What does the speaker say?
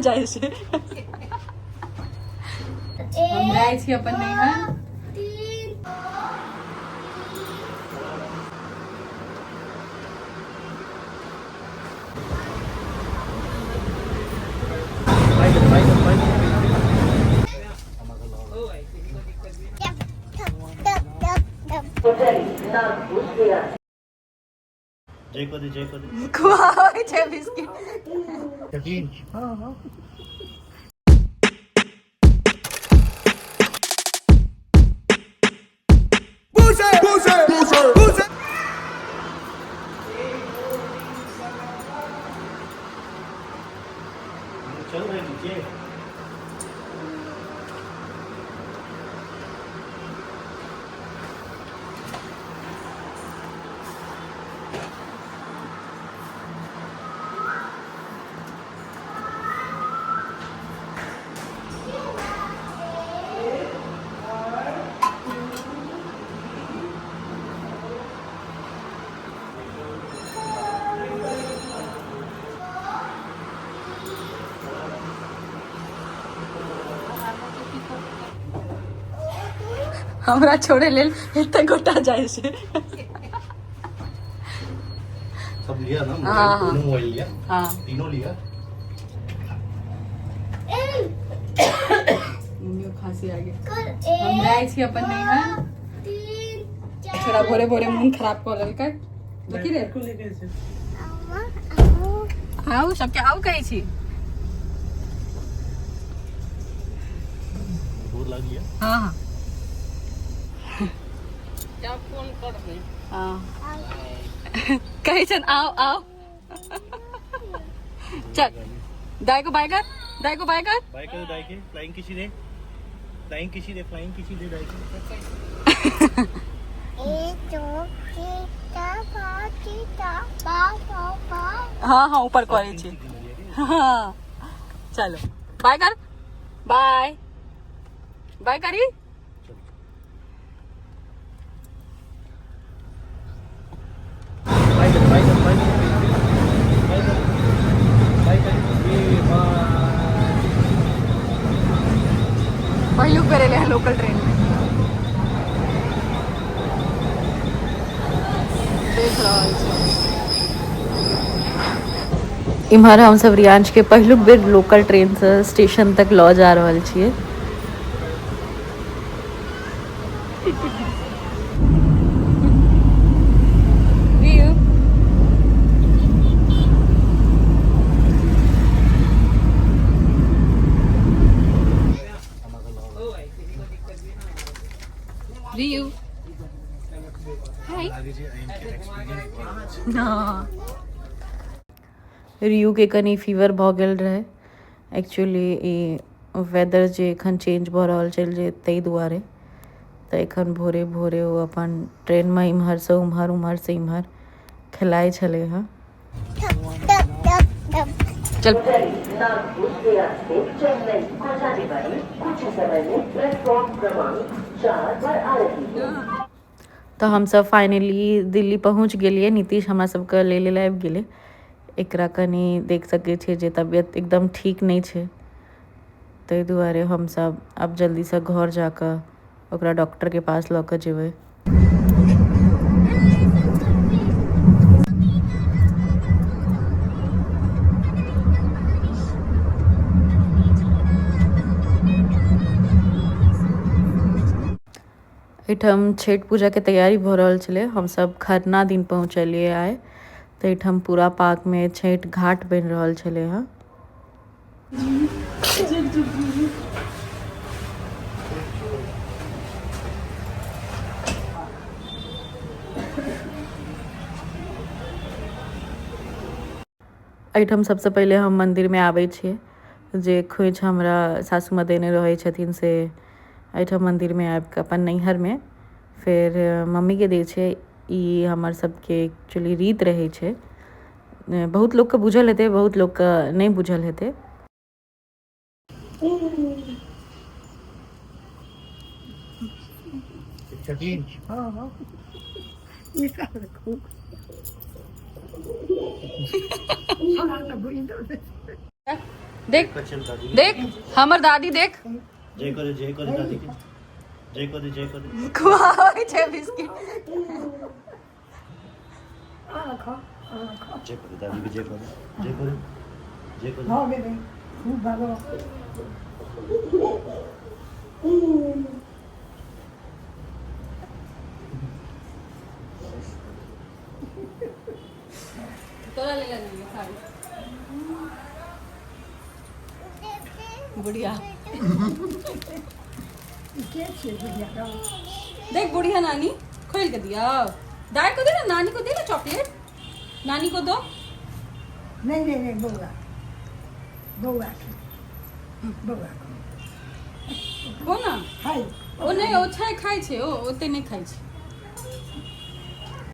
जाइ छै। हम जाइ छी अपन नैहर। जय को दे, जय को दे। खुआबै छै बिस्किट। यकीन। चल रहे नीचे। हमरा छोड़े लेल एते गोटा जाइ छै। सब लिया ना? हाँ, हाँ। दोनों मोबाइल लिया? हाँ। तीनों लिया। मम्मी खांसी आ गेल। हम जाइ छी अपन नैहर। छोड़ा भोरे भोरे मोन खराब कऽ लेलकै। देखी रे, आउ, सबके आउ कहै छी। डोर लग लिया। हाँ हाँ हाँ, कहै छन आउ आउ। चल, दाई को बाय कर, दाई को बाय कर। बाय करो दाई के। फ्लाइंग किसी दे, फ्लाइंग किसी दे, फ्लाइंग किसी दे दाई के। 1 2 3 4 5 6 7 8 9 5। हाँ हाँ, ऊपर करै छी। हाँ, चलो बाय कर, बाय बाय करी। बाय कर, बाय कर, बाय कर, बाय कर, बाय कर, ये बाय। पहिलुक बेर एलै हँ लोकल ट्रेन में। देख रहल छी। इम्हर हमसब रियांश के पहिलुक बेर लोकल ट्रेन से स्टेशन तक लऽ जा रहल छियै। रियू, रियू, हाय। आगे जी एक्सपीरियंस बहुत अच्छा। हाँ। रियू के कनी फीवर भऽ गेल रहै। एक्चुअली ई वेदर जे एखन चेंज भऽ रहल छै जे ताहि दुआरे। तऽ एखन भोरे भोरे ओ अपन ट्रेनमे इम्हरसँ उम्हर, उम्हरसँ इम्हर खेलाइ छलै हँ। चल। तऽ हमसब फाइनली दिल्ली पहुँच गेलियै। नीतीश हमरा सबके लै लेल आबि गेलै। एकरा कनी देख सकै छियै जे तबियत एकदम ठीक नहि छै, ताहि दुआरे हमसब आब जल्दीसँ घर जाकऽ ओकरा डॉक्टरके पास लऽ कऽ जेबै। एहिठाम छठि पूजाके तैयारी भऽ रहल छलै। हमसब खरना दिन पहुँचलियै आइ। तऽ एहिठाम पूरा पार्कमे छठि घाट बनि रहल छलै हँ। एहिठाम सबसँ पहिले हम मन्दिरमे आबै छियै। जे खोँइछ हमरा सासू माँ देने रहै छथिन से एहिठाम मन्दिरमे आबिकऽ अपन नैहरमे फेर मम्मीके दै छियै। ई हमर सबके एक्चुअली रीत रहै छै। बहुत लोकके बुझल हेतै, बहुत लोकके नहि बुझल हेतै। देख देख हमर दादी देख। जय करे, जय करे दादी के, जय करे, जय करे। खुआबै छै बिस्किट। जय करे दादी के, जय करे, जय करे, जय करे। भऽ गेलै, खूब भागो। तोरा ले लेंगे साड़ी। बुढ़िया। के छियै बुढ़िया रौ? देख बुढ़िया, नानी खोल के दिया। दाई को दे ना, नानी को दे ना चॉकलेट, नानी को दो। नहि नहि नहि, बौआ, बौआ के, बौआ के। वो ना। हाय। ओ नहि, ओ छै, खाइ छै, ओ ओते नहि खाइ छै।